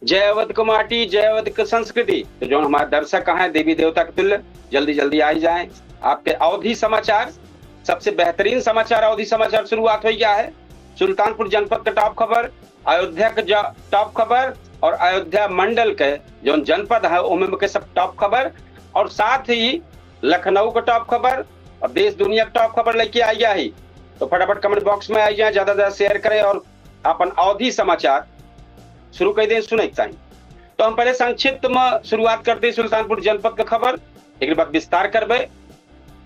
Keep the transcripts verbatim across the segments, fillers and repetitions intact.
जय अवध क माटी, जय अवध क संस्कृति। तो जौन हमारे दर्शक हैं देवी देवता के तुल्य, जल्दी जल्दी आई जाएं। आपके अवधी समाचार, सबसे बेहतरीन समाचार, अवधी समाचार शुरुआत होइ गया है। सुल्तानपुर जनपद के टॉप खबर, अयोध्या के ज-, टॉप खबर और अयोध्या मंडल के जौन जनपद है ओमे के सब टॉप खबर, और साथ ही लखनऊ के टॉप खबर और देश दुनिया के टॉप खबर लेके आई गया है। तो फटाफट कमेंट बॉक्स में आई जाए, ज्यादा से ज्यादा शेयर करें और अपन अवधी समाचार शुरू कर दें सुने के ताई। तो हम पहले संक्षिप्त में शुरुआत करते हैं सुल्तानपुर जनपद का खबर, एक बाद विस्तार करबे।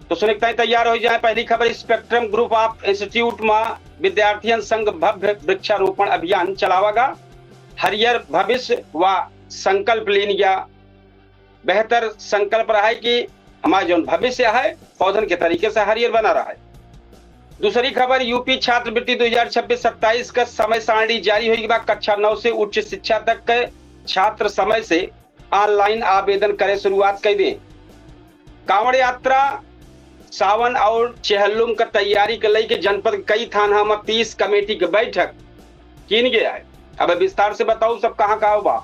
तो सुने के ताई तैयार हो जाए। पहली खबर, स्पेक्ट्रम ग्रुप ऑफ इंस्टीट्यूट में विद्यार्थियन संग भव्य वृक्षारोपण अभियान चलावागा। हरियर भविष्य व संकल्प लीन गया। बेहतर संकल्प रहा है कि हमारा जौन भविष्य है पौधन के तरीके से हरियर बना रहा है। दूसरी खबर, यूपी छात्रवृत्ति दो हज़ार छब्बीस सत्ताईस का समय सारणी जारी होइगा। कक्षा नौ से उच्च शिक्षा तक के छात्र समय से ऑनलाइन आवेदन करे शुरुआत कर दें। कांवड़ यात्रा, सावन और चेहल्लुम का तैयारी के लेके जनपद कई थाना में तीस कमेटी के बैठक कीन गया है। अब विस्तार से बताऊं सब कहाँ का बा।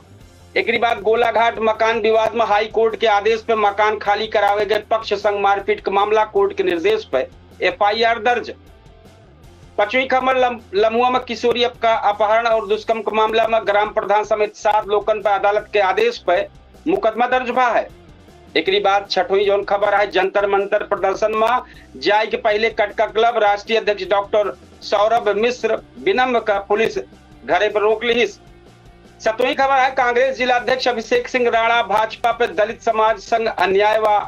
एकरी बाद गोलाघाट मकान विवाद में हाई कोर्ट के आदेश पे मकान खाली करावे गए पक्ष संग मारपीट के मामला, कोर्ट के निर्देश पे एफआईआर दर्ज। पचवीं खबर, लम-, लम्हुआ में किशोरी अप-, का अपहरण और दुष्कर्म के मामला में ग्राम प्रधान समेत सात लोगन पर अदालत के आदेश पे मुकदमा दर्ज भा है। एकरी बाद छठवीं जौन खबर है, जंतर मंतर प्रदर्शन में जाए के पहले कटका क्लब राष्ट्रीय अध्यक्ष डॉक्टर सौरभ मिश्र विनम्र का पुलिस घरे पर रोक लिहिस। सतवीं खबर है, कांग्रेस जिला अध्यक्ष अभिषेक सिंह राणा भाजपा पे दलित समाज संग अन्याय व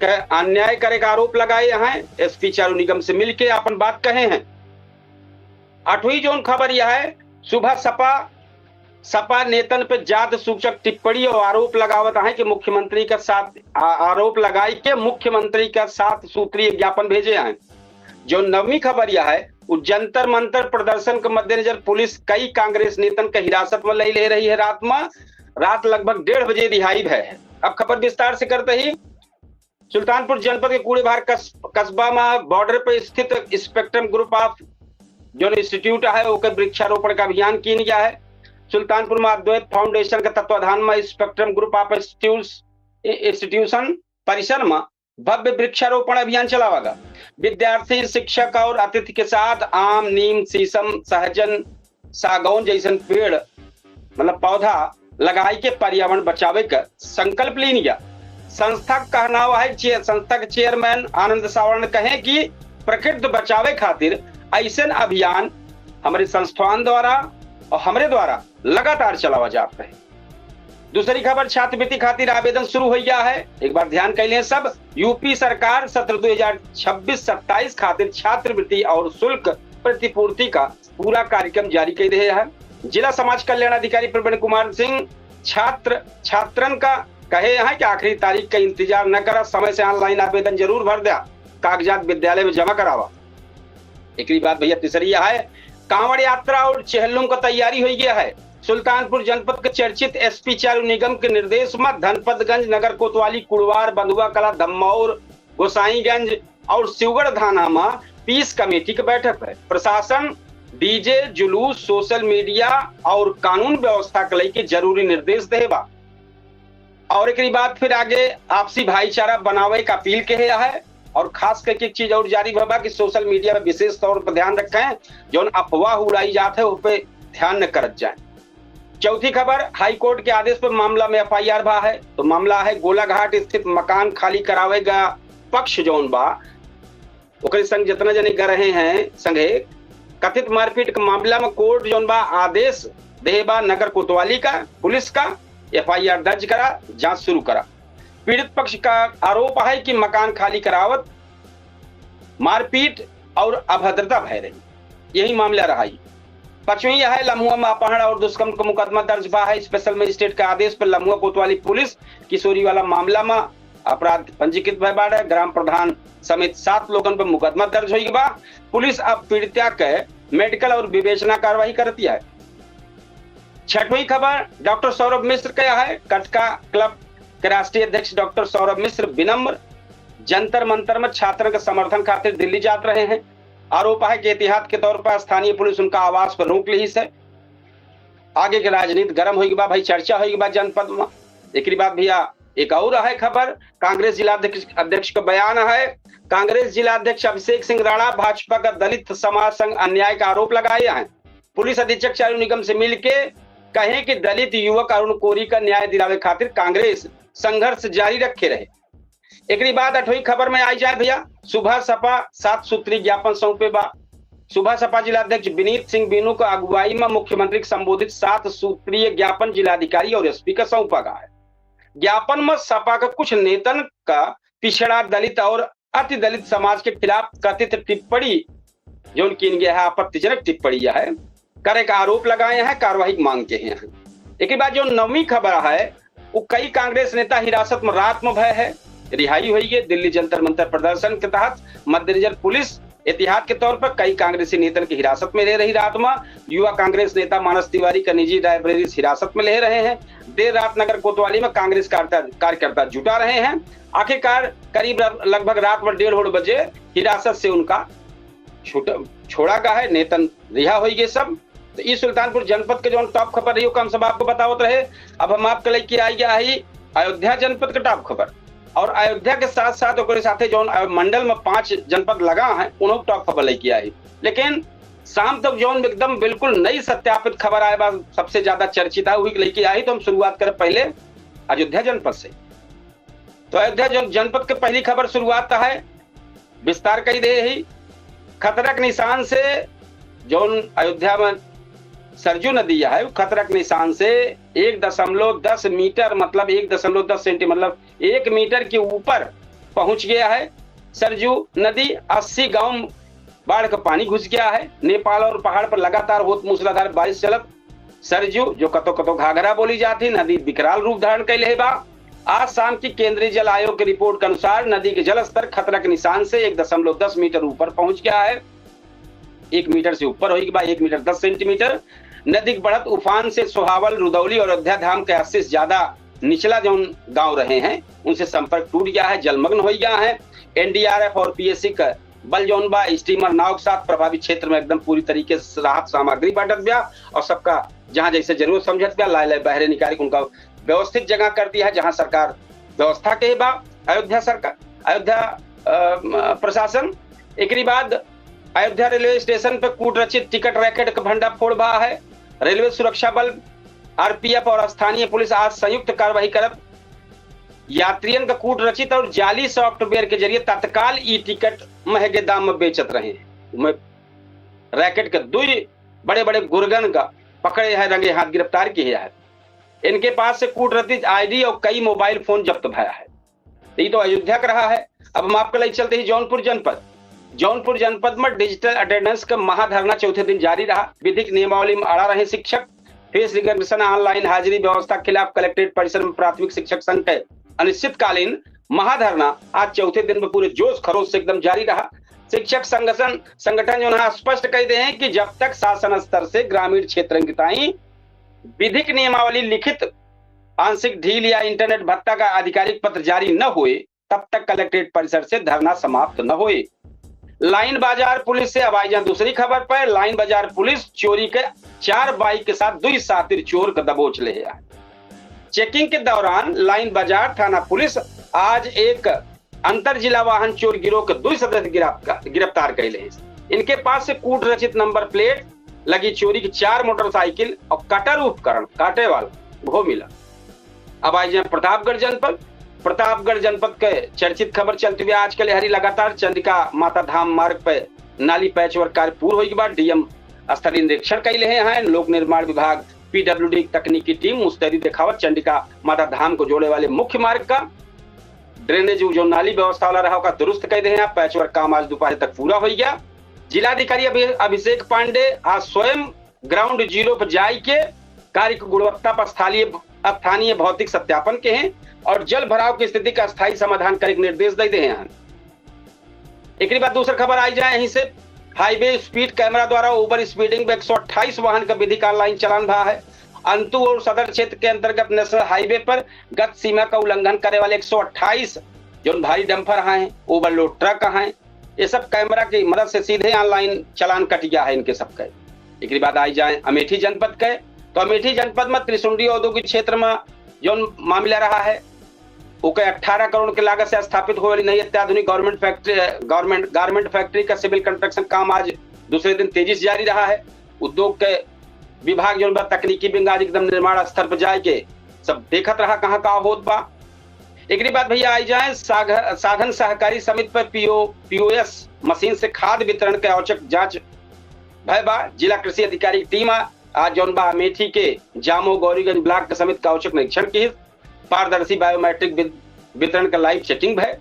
क-, अन्याय करे का आरोप लगाए हैं। एसपी चारू निगम से मिलके अपन बात कहे हैं। आठवीं जौन खबर यह है, सुबह सपा, सपा नेतन पे जात सूचक टिप्पणी और आरोप लगावत हैं कि मुख्यमंत्री का साथ, आ-, आरोप लगाई के मुख्यमंत्री का सात सूत्रीय ज्ञापन भेजे हैं। जौन नवमी खबर यह है, उ जंतर मंतर प्रदर्शन के मद्देनजर पुलिस कई कांग्रेस नेतन के हिरासत में ले ले रही है। रात में, रात लगभग डेढ़ बजे रिहाई भय है। अब खबर विस्तार से करते ही, सुल्तानपुर जनपद के कूड़ेभार कस-, कस्बा में बॉर्डर पर स्थित स्पेक्ट्रम ग्रुप ऑफ जौन इंस्टीट्यूट है, ओकर वृक्षारोपण का अभियान कीन गया है। सुल्तानपुर में अद्वैत फाउंडेशन के तत्वाधान में स्पेक्ट्रम ग्रुप ऑफ इंस्टीट्यूट्स, इंस्टीट्यूशन परिसर में भव्य वृक्षारोपण अभियान चलावागा। विद्यार्थी, शिक्षक और अतिथि के साथ आम, नीम, शीशम, सहजन, सागौन जैसन पेड़, मतलब पौधा लगाई के पर्यावरण बचावे का संकल्प लीन गया। संस्था का कहनावा है, चे-, संस्था के चेयरमैन आनंद सावर्ण कहे कि प्रकृति बचावे खातिर ऐसन अभियान हमरे संस्थान द्वारा और हमरे द्वारा लगातार चलावा जात रहे। दूसरी खबर, छात्रवृत्ति खातिर आवेदन शुरू हो गया है। एक बार ध्यान कर लें सब, यूपी सरकार सत्र दो हज़ार छब्बीस सत्ताईस खातिर छात्रवृत्ति और शुल्क प्रतिपूर्ति का पूरा कार्यक्रम जारी कर रहे हैं। जिला समाज कल्याण अधिकारी प्रवीण कुमार सिंह छात्र छात्रन का कहे हैं कि आखिरी तारीख का इंतजार न करा, समय से ऑनलाइन आवेदन जरूर भर द्या, कागजात विद्यालय में जमा करावा। एकरी बाद भैया तीसरी यह है, कांवड़ यात्रा और चेहल्लुम का तैयारी हो गया है। सुल्तानपुर जनपद के चर्चित एसपी चारू निगम के निर्देश में धनपतगंज, नगर कोतवाली, कुड़वार, बंधुआ कला, धम्मौर, गोसाईगंज और शिवगढ़ थाना में पीस कमेटी के बैठक है। प्रशासन डीजे, जुलूस, सोशल मीडिया और कानून व्यवस्था के लेके जरूरी निर्देश देबा। और एकरी बाद फिर आगे आपसी भाईचारा बनावे का अपील कहे है। और खास करके एक चीज और जारी भवा कि सोशल मीडिया पे विशेष तौर पर ध्यान रखें, जौन अफवाह उड़ाई जात है, उस पे ध्यान न करत जाए। चौथी खबर, हाई कोर्ट के आदेश पर मामला में एफआईआर भा है। तो मामला है गोलाघाट स्थित मकान खाली करावे का पक्ष जौन बा, ओकरे संग जितना जने गए रहे हैं संगे कथित मारपीट के मामला में कोर्ट जौन बा आदेश देहे बा नगर कोतवाली का, पुलिस का एफआईआर दर्ज करा, जांच शुरू करा। पीड़ित पक्ष का आरोप है कि मकान खाली करावत मारपीट और अभद्रता भय रही, यही मामला रहा ही। पचवीं यह है, लम्हुआ में अपहरण और दुष्कर्म का मुकदमा दर्ज बा है। स्पेशल मजिस्ट्रेट के आदेश पर लम्हुआ कोतवाली पुलिस किशोरी वाला मामला में अपराध पंजीकृत भय बाड़े। ग्राम प्रधान समेत सात लोगन पर मुकदमा दर्ज होई बा। पुलिस अब पीड़िता के मेडिकल और विवेचना कार्रवाई करती है। छठवीं खबर डॉक्टर सौरभ मिश्र का है। कटका क्लब के राष्ट्रीय अध्यक्ष डॉक्टर सौरभ मिश्र विनम्र जंतर मंतर में छात्रन के समर्थन खातिर दिल्ली जात रहे हैं। आरोप है कि एहतियात के तौर पर स्थानीय पुलिस उनका आवास पर रोक लिहिस है। आगे के राजनीति गरम होइगा बा भाई, चर्चा होइगा बा जनपद में। एकरी बाद भैया एक और है खबर, कांग्रेस जिला अध्यक्ष, अध्यक्ष का बयान है। कांग्रेस जिला अध्यक्ष अभिषेक सिंह राणा भाजपा का दलित समाज संग अन्याय का आरोप लगाए हैं। पुलिस अधीक्षक चारू निगम से मिलके कहे कि दलित युवक अरुण कोरी का न्याय दिलावे खातिर कांग्रेस संघर्ष जारी रखे रहे। एकरी बाद अठवीं खबर में आई जाए भैया, सुबह सपा सात सूत्री ज्ञापन सौंपे बा। सुबह सपा जिला अध्यक्ष विनीत सिंह बीनू का अगुवाई में मुख्यमंत्री के संबोधित सात सूत्रीय ज्ञापन जिलाधिकारी और एसपी का सौंपा गया है। ज्ञापन में सपा के कुछ नेतन का पिछड़ा दलित और अति दलित समाज के खिलाफ कथित टिप्पणी, जौन कीन गया है, आपत्तिजनक टिप्पणी यह है, करे का आरोप लगाए हैं, कार्रवाई की मांग के हैं। एक बाद जो नौवीं खबर है, वो कई कांग्रेस नेता हिरासत में रात में भय है, रिहाई हुई है। दिल्ली जंतर मंतर प्रदर्शन के तहत मद्देनजर पुलिस एहतियात के तौर पर कई कांग्रेसी नेतन की हिरासत में रह रही रात में। युवा कांग्रेस नेता मानस तिवारी का निजी लाइब्रेरी से हिरासत में ले रहे हैं। देर रात नगर कोतवाली में कांग्रेस कार्यकर्ता, कार्यकर्ता जुटा रहे हैं। आखिरकार करीब र-, लगभग रात में डेढ़ ओढ़ बजे हिरासत से उनका छूट, छोड़ा गया है। नेतन रिहा होई गए सब। तो ई सुल्तानपुर जनपद के जौन टॉप खबर रही, ओका हम सब आपको बतावत रहे। अब हम आपके लेके आई गया है अयोध्या जनपद के टॉप खबर, और अयोध्या के साथ साथ ओकरे साथे जौन अयो-, मंडल में पांच जनपद लगा है, उन्हों टॉप खबर लेके आई। लेकिन शाम तक जौन एकदम बिल्कुल नई सत्यापित खबर आए बा, सबसे ज्यादा चर्चित है, वही लेके आई। तो हम शुरुआत करें पहले अयोध्या जनपद से। तो अयोध्या जन-, जनपद के पहली खबर शुरुआत है, विस्तार कई दे ही। खतरा के निशान से जौन अयोध्या में सरजू नदी है, वो खतरा के निशान से एक दशमलव दस मीटर, मतलब एक दशमलव दस सेंटी, मतलब एक मीटर के ऊपर पहुंच गया है। सरजू नदी अस्सी गांव बाढ़ का पानी घुस गया है। नेपाल और पहाड़ पर लगातार होत मूसलाधार बारिश चलत सरजू, जो कतो कतो घाघरा बोली जाती, नदी विकराल रूप धारण कैले बा। आज शाम की केंद्रीय जल आयोग की रिपोर्ट के अनुसार नदी के जलस्तर खतरा के निशान से एक दशमलव दस मीटर ऊपर पहुंच गया है। एक मीटर से ऊपर होई बा, एक मीटर दस सेंटीमीटर। नदी के बढ़त उफान से सोहावल, रुदौली और अयोध्या धाम के अस्सी से ज्यादा निचला जौन गांव रहे हैं, उनसे संपर्क टूट गया है, जलमग्न हो गया है। एनडीआरएफ और पीएसी का बल जौन बा, स्टीमर नाव के साथ प्रभावित क्षेत्र में एकदम पूरी तरीके से राहत सामग्री बांटत बा और सबका जहां जैसे जरूरत समझत बा, लाए लाए बहरे निकाल के उनका व्यवस्थित जगह कर दिया है, जहां सरकार व्यवस्था के बा। अयोध्या सरकार, अयोध्या, अ, म, प्रशासन। एकरी बाद अयोध्या रेलवे स्टेशन पे कूट रचित टिकट रैकेट का भंडाफोड़ भा है। रेलवे सुरक्षा बल, आरपीएफ और स्थानीय पुलिस आज संयुक्त कार्रवाई करत यात्रियन का कूट रचित और जाली सॉफ्टवेयर के जरिए तत्काल ई टिकट महंगे दाम में बेचत रहे। उनमें रैकेट के दुई बड़े बड़े गुर्गन का पकड़े है, रंगे हाथ गिरफ्तार किए है। इनके पास से कूट रचित आईडी और कई मोबाइल फोन जब्त भया है। ई तो अयोध्या का रहा है। अब हम आपके लिए चलते ही जौनपुर जनपद। जौनपुर जनपद में डिजिटल अटेंडेंस का महाधरना चौथे दिन जारी रहा। विधिक नियमावली में अड़ा रहे शिक्षक। फेस रिकग्निशन, ऑनलाइन हाजिरी व्यवस्था के खिलाफ कलेक्ट्रेट परिसर में प्राथमिक शिक्षक संघ के अनिश्चितकालीन महाधरना आज चौथे दिन में पूरे जोश खरोश से एकदम जारी रहा। शिक्षक संगठन, संगठन जौन है स्पष्ट कह दे हैं कि जब तक शासन स्तर से ग्रामीण क्षेत्र के ताई विधिक नियमावली लिखित आंशिक ढील या इंटरनेट भत्ता का आधिकारिक पत्र जारी न होए, तब तक कलेक्ट्रेट परिसर से धरना समाप्त न होए। लाइन बाजार पुलिस से अब आई जाए दूसरी खबर पर। लाइन बाजार पुलिस चोरी के चार बाइक के साथ दुई सातिर चोर का दबोच ले है। चेकिंग के दौरान लाइन बाजार थाना पुलिस आज एक अंतर जिला वाहन चोर गिरोह के दुई सदस्य गिरफ्तार, गिरफ्तार कैले हैं। इनके पास से कूट रचित नंबर प्लेट लगी चोरी की चार मोटरसाइकिल और कटर उपकरण काटे वाला घो मिला। अब आई जाए प्रतापगढ़ जनपद। प्रतापगढ़ जनपद के चर्चित खबर चलती हुई आजकल हरी लगातार चंडिका माता धाम मार्ग पे नाली पैचवर्क कार्य पूर्ण होई के बाद डीएम स्थलीय निरीक्षण कैले हैं। लोक निर्माण विभाग, पीडब्ल्यूडी तकनीकी टीम मुस्तैदी दिखावत चंडिका माता धाम को जोड़े वाले मुख्य मार्ग का ड्रेनेज उ जो नाली व्यवस्था वाला रहा, ओका दुरुस्त कर दे हैं। पैचवर्क काम आज दोपहर तक पूरा हो गया। जिलाधिकारी अभि-, अभिषेक पांडे आज स्वयं ग्राउंड जीरो पर जाई के कार्य की गुणवत्ता पर स्थानीय, स्थानीय भौतिक सत्यापन के हैं और जल भराव की स्थिति का स्थायी समाधान करे के निर्देश दे दे हैं। एकरी बाद दूसर खबर आई जाए यहीं से, हाईवे स्पीड कैमरा द्वारा ओवर स्पीडिंग में एक सौ अट्ठाईस वाहन का विधिक ऑनलाइन चालान भा है। अंतु और सदर क्षेत्र के अंतर्गत नेशनल हाईवे पर गति सीमा का उल्लंघन करे वाले एक सौ अट्ठाईस जौन भारी डंपर हैं, ओवरलोड ट्रक हैं, ये सब कैमरा की मदद से सीधे ऑनलाइन चालान कट गया है इनके सबके। एकरी बाद आई जाए अमेठी जनपद के, तो अमेठी जनपद में त्रिसुंडी औद्योगिक क्षेत्र में जौन मामला रहा है, ओके अठारह करोड़ के लागत से स्थापित होए वाली नई अत्याधुनिक government factory, government, garment factory का civil construction काम आज दूसरे दिन तेजी से जारी रहा है। उद्योग के विभाग जौन बा, तकनीकी विंग आज एकदम निर्माण स्तर पर जाए के सब देखत रहा कहाँ का होत बा। एकरी बाद भैया आई जाए साघ-, साधन सहकारी समिति पर पीओ, पीओएस मशीन से खाद वितरण के औचक जांच भय बा। जिला कृषि अधिकारी की टीम आ, आज जौन बा अमेठी के जामो गौरीगंज ब्लॉक के समिति का औचक निरीक्षण की, पारदर्शी बायोमेट्रिक वित-, वितरण का लाइव चेकिंग भय।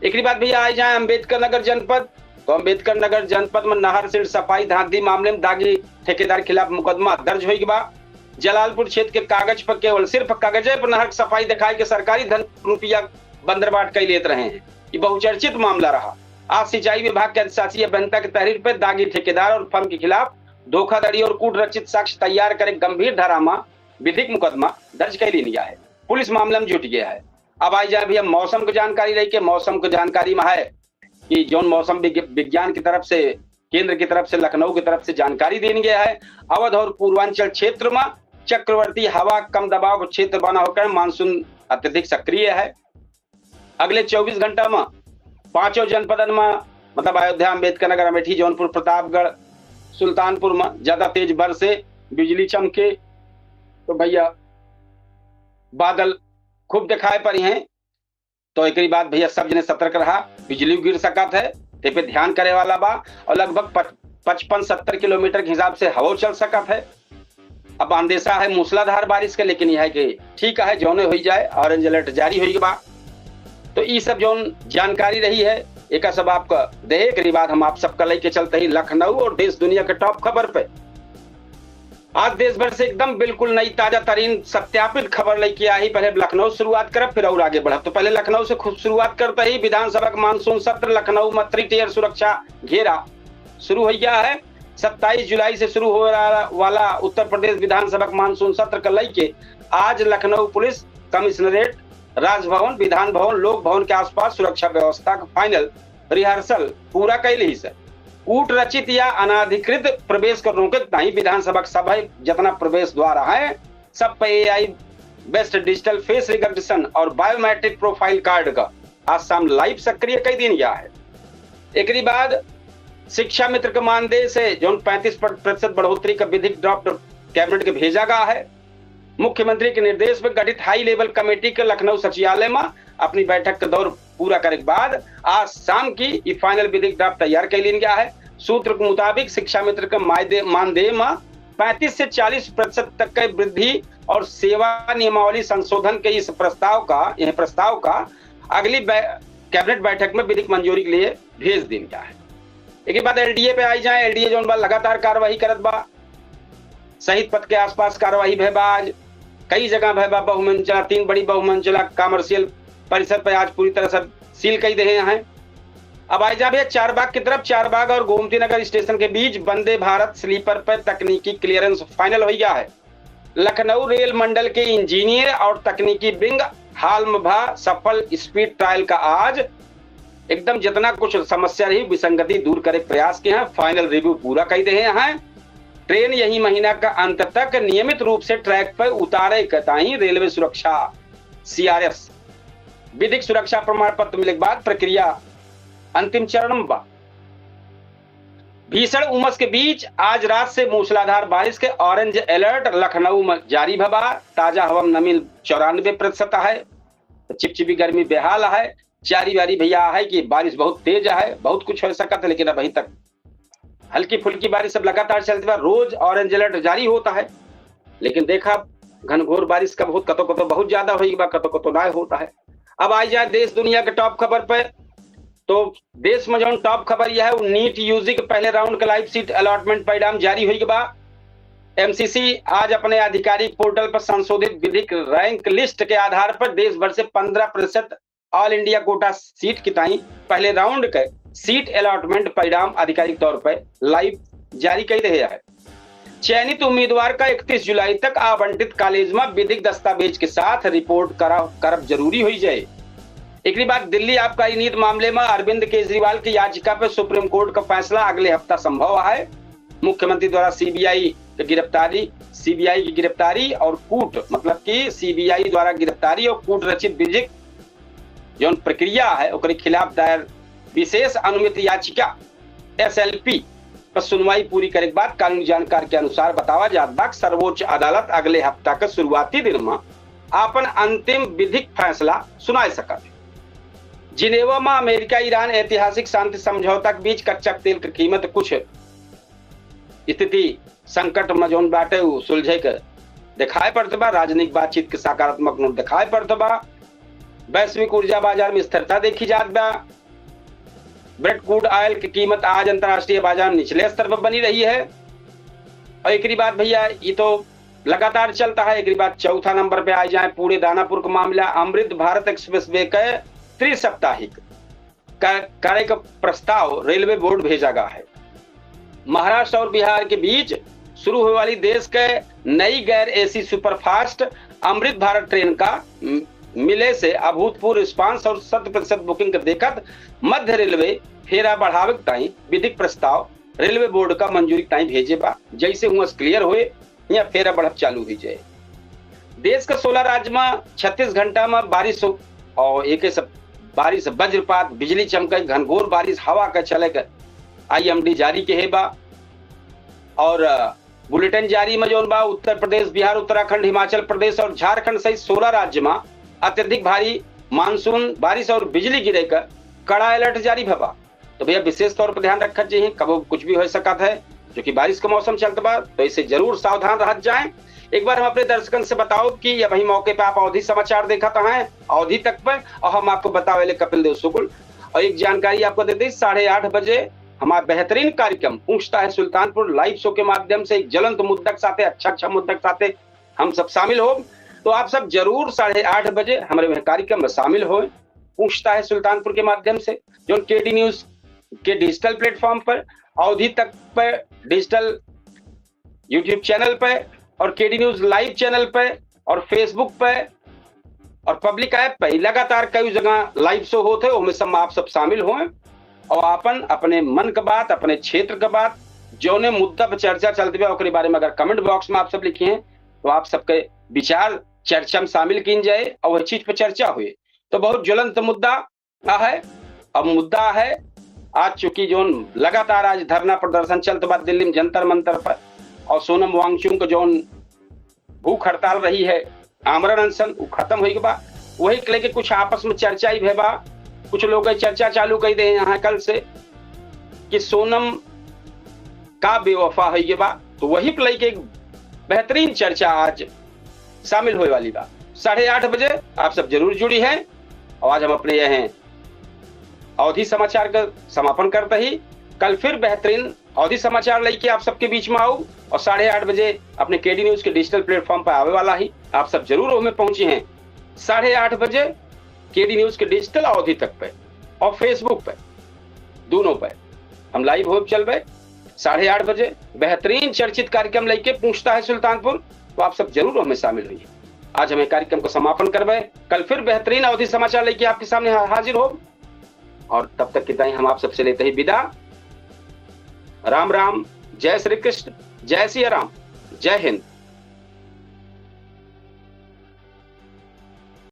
एकरी बाद भैया आई जाए अम्बेडकर नगर जनपद, तो अम्बेडकर नगर जनपद में नहर सिल्ट सफाई धांधली मामले में दागी ठेकेदार खिलाफ मुकदमा दर्ज होई बा। जलालपुर क्षेत्र के कागज पर केवल सिर्फ कागजे पर नहर की सफाई दिखाई के सरकारी धन रुपया बंदरबाट कई लेत रहे हैं। ये बहुचर्चित मामला रहा। आज सिंचाई विभाग के अधिशासी अभियंता के तहरीर पर दागी ठेकेदार और फर्म के खिलाफ धोखाधड़ी और कूट रचित साक्ष्य तैयार करे गंभीर धारा में विधिक मुकदमा दर्ज कई लीन गया है। पुलिस मामला में जुट गया है। अब आई जाए भैया मौसम की जानकारी रही के, मौसम की जानकारी में है कि जौन मौसम विग-, विज्ञान की तरफ से, केंद्र की तरफ से, लखनऊ की तरफ से जानकारी दीन गया है। अवध और पूर्वांचल क्षेत्र में चक्रवर्ती हवा कम दबाव का क्षेत्र बना होकर मानसून अत्यधिक सक्रिय है। अगले चउबीस घंटा में पांचों जनपदन में, मतलब अयोध्या, अम्बेडकर नगर, अमेठी, जौनपुर, प्रतापगढ़, सुल्तानपुर में ज्यादा तेज बरसे, बिजली चमके, तो भैया बादल खूब दिखाई पड़ी हैं। तो एकरी बाद भैया सब जने सतर्क रहा, बिजली गिर सकत है, ते पे ध्यान करे वाला बा। और लगभग पच-, पचपन सत्तर किलोमीटर के हिसाब से हवा चल सकत है। अब अंदेशा है मूसलाधार बारिश के, लेकिन यह है कि ठीक है, जौने होई जाए, orange alert जारी होई बा। तो ई सब जौन जानकारी रही है, एका सब आपका देहे। एकरी बाद हम आप सबका लेके चलते ही लखनऊ और देश दुनिया के top खबर पे। आज देश भर से एकदम बिल्कुल नई ताजा तरीन सत्यापित खबर लेके आई। पहले लखनऊ से शुरुआत करब, फिर और आगे बढ़ब। तो पहले लखनऊ से खुद शुरुआत करते ही विधानसभा का मानसून सत्र, लखनऊ में three tier सुरक्षा घेरा शुरू हो गया है। सत्ताईस जुलाई से शुरू हो रहा वाला उत्तर प्रदेश विधानसभा का मानसून सत्र का लेके आज लखनऊ पुलिस कमिश्नरेट, राजभवन, विधान भवन, लोक भवन के आसपास सुरक्षा व्यवस्था का final rehearsal पूरा कई ली से। कूट रचित या अनाधिकृत प्रवेश को रोके ताई विधानसभा के सभा जितना प्रवेश द्वार है, सब पे AI based digital face recognition और biometric profile card का आज शाम live सक्रिय कई दीन गया है। एकरी बाद शिक्षा मित्र के मानदेय से जौन पैंतीस प्रतिशत बढ़ोतरी का विधिक draft cabinet के भेजा गया है। मुख्यमंत्री के निर्देश में गठित high level committee के लखनऊ सचिवालय में अपनी बैठक का दौर पूरा करे के बाद आज शाम की ई final विधिक draft तैयार कर लीन गया है। सूत्र के मुताबिक शिक्षा मित्र के मायदे-, मानदेय में पैंतीस से चालीस प्रतिशत तक के वृद्धि और सेवा नियमावली संशोधन के इस प्रस्ताव का, यह प्रस्ताव का अगली बै-, cabinet बैठक में विधिक मंजूरी के लिए भेज दीन गया है। एकरी बाद LDA पे आई जाए, LDA जौन बा लगातार कार्रवाई करत बा। शहीद पथ के आसपास कार्रवाई भय बा आज, कई जगह भय बा बहुमंजिला, तीन बड़ी बहुमंजिला commercial परिसर पे आज पूरी तरह से seal कई देहे हैं। अब आई जा भैया चारबाग की तरफ, चारबाग और गोमती नगर स्टेशन के बीच वंदे भारत sleeper पे तकनीकी clearance final हो गया है। लखनऊ रेल मंडल के engineer और तकनीकी wing हाल में भा सफल speed trial का आज एकदम जितना कुछ समस्या रही, विसंगति दूर करे के प्रयास के हैं, final review पूरा कई देहे हैं। ट्रेन यही महीना का अंत तक नियमित रूप से track पर उतारे के ताई रेलवे सुरक्षा, CRS, विधिक सुरक्षा प्रमाण पत्र मिले के बाद प्रक्रिया अंतिम चरण में बा। भीषण उमस के बीच आज रात से मूसलाधार बारिश के orange alert लखनऊ में जारी भवा। ताजा हवा में नमी चौरानबे प्रतिशत है, चिपचिपी गर्मी बेहाल है। जारी वारी भैया है कि बारिश बहुत तेज है, बहुत कुछ हो सकत है, लेकिन अभी तक हल्की फुल्की बारिश सब लगातार चलत बा। रोज orange alert जारी होता है, लेकिन देखा घनघोर बारिश कब होत, कतो कतो बहुत ज्यादा होई बा, कतो कतो ना होता है। अब आई जाए देश दुनिया के top खबर पे, तो देश में जौन top खबर यह है, वो NEET UG के पहले round के live seat allotment परिणाम जारी होई बा। MCC आज अपने आधिकारिक portal पर संशोधित विधिक rank list के आधार पर देश भर से पन्द्रह प्रतिशत all India quota seat की ताई पहले round के seat allotment परिणाम आधिकारिक तौर पर live जारी कई देहे है। चयनित उम्मीदवार का इकतीस जुलाई तक आवंटित college में विधिक दस्तावेज के साथ report करा, करब जरूरी होई जाए। एकरी बाद दिल्ली आबकारी नीति मामले में अरविंद केजरीवाल की याचिका पर Supreme Court का फैसला अगले हफ्ता संभव है। मुख्यमंत्री द्वारा CBI के गिरफ्तारी सीबीआई की गिरफ्तारी और कूट, मतलब कि सीबीआई द्वारा गिरफ्तारी और कूट रचित विधिक जौन प्रक्रिया है, ओकरे खिलाफ दायर विशेष अनुमति याचिका, एसएलपी, पर सुनवाई पूरी करे के बाद कानूनी जानकार के अनुसार बतावा जात बा कि सर्वोच्च अदालत अगले हफ्ता के शुरुआती दिन में आपन अंतिम विधिक फैसला सुनाए सकत है। जिनेवा में अमेरिका ईरान ऐतिहासिक शांति समझौता के बीच कच्चा तेल के कीमत कुछ स्थिति संकट में जौन बाटे उ सुलझे के दिखाई पड़त बा। राजनयिक बातचीत के सकारात्मक नोट दिखाई पड़त बा। वैश्विक ऊर्जा बाजार में स्थिरता देखी जात बा। ब्रेंट क्रूड ऑयल की कीमत आज अंतर्राष्ट्रीय बाजार में निचले स्तर पर बनी रही है। और एकरी बाद भैया, ये तो लगातार चलता है। एकरी बाद चौथा नंबर पे आ जाए पूरे दानापुर का मामला, अमृत भारत एक्सप्रेस वे के त्रिसाप्ताहिक क-, करे का प्रस्ताव रेलवे बोर्ड भेजा गया है। महाराष्ट्र और बिहार के बीच शुरू होए वाली देश के नई गैर एसी सुपरफास्ट अमृत भारत ट्रेन का म-, मिले से अभूतपूर्व रिस्पांस और शत प्रतिशत बुकिंग के देखत मध्य रेलवे फेरा बढ़ावे के ताई विधिक प्रस्ताव रेलवे बोर्ड का मंजूरी के ताई भेजे बा। जैसे हुआ क्लियर होए, यहाँ फेरा बढ़त चालू हुई जाए। देश के सोलह राज्य में छत्तीस घंटा में बारिश हो और एक सब बारिश, वज्रपात, बिजली चमके, घनघोर बारिश, हवा के चले के आईएमडी जारी के है बा। और, अ, बुलेटिन जारी में जौन बा, उत्तर प्रदेश, बिहार, उत्तराखंड, हिमाचल प्रदेश और झारखंड सहित सोलह राज्य में अत्यधिक भारी मानसून बारिश और बिजली गिरे का कड़ा अलर्ट जारी भवा। तो भैया, विशेष तौर पर ध्यान रखत चाहिए, कबो कुछ भी हो सकत है, जो कि बारिश का मौसम चलत बा, तो इसे जरूर सावधान रहत जाएं। एक बार हम अपने दर्शकन से बताओ कि अबही मौके पे आप अवधी समाचार देखत हैं, अवधी तक पे, और हम आपको बतावेले कपिल देव शुक्ल। और एक जानकारी आपको दे दी, साढ़े आठ बजे हमारा बेहतरीन कार्यक्रम पूछता है सुल्तानपुर लाइव शो के माध्यम से एक ज्वलंत मुद्दा के साथे, अच्छा अच्छा मुद्दा के साथे हम सब शामिल हो। तो आप सब जरूर साढ़े आठ बजे हमारे वह कार्यक्रम में शामिल होए, पूछता है सुल्तानपुर के माध्यम से, जो केडी न्यूज के डिजिटल प्लेटफॉर्म पर, अवधी तक पर डिजिटल यूट्यूब चैनल पे और केडी न्यूज लाइव चैनल पे और फेसबुक पे और पब्लिक ऐप पे लगातार कई जगह लाइव शो होत है, ओमे सब आप सब शामिल होए और आपन अपने मन के बात, अपने क्षेत्र के बात, जौने मुद्दा पर चर्चा चलत बा, ओकरे बारे में अगर कमेंट बॉक्स में आप सब लिखिए, तो आप सबके विचार चर्चा में शामिल कीन जाए और वह चीज पर चर्चा हुए। तो बहुत ज्वलंत मुद्दा है। अब मुद्दा है, आज चूंकि जौन लगातार आज धरना प्रदर्शन चलत बा दिल्ली में जंतर मंतर पर, और सोनम वांगचुक का जौन भूख हड़ताल रही है, आमरण अनशन, उ खत्म होई के बा। वही के लेके कुछ आपस में चर्चा ही भे बा। कुछ लोग ये चर्चा चालू कर दे यहाँ कल से कि सोनम का बेवफा होई के बा, तो वही पे लेके एक बेहतरीन चर्चा आज शामिल होए वाली बा। साढ़े आठ बजे आप सब जरूर जुड़ी हैं। और आज हम अपने यह हैं अवधी समाचार का समापन करते ही कल फिर बेहतरीन अवधी समाचार लेके आप सबके बीच में आऊ और साढ़े आठ बजे अपने केडी न्यूज के डिजिटल प्लेटफॉर्म पर आवे वाला ही। आप सब जरूर ओमे पहुंची हैं साढ़े आठ बजे केडी न्यूज के डिजिटल अवधी तक पे और फेसबुक पे, दोनों पे हम लाइव हो चलबे साढ़े आठ बजे। बेहतरीन चर्चित कार्यक्रम लेके पूछता है सुल्तानपुर, तो आप सब जरूर हमें शामिल होइए। आज हमें कार्यक्रम को समापन करबे, कल फिर बेहतरीन अवधी समाचार लेके आपके सामने हा-, हाजिर हो। और तब तक के ताई हम आप सबसे लेते ही विदा। राम राम, जय श्री कृष्ण, जय सिया राम, जय हिंद,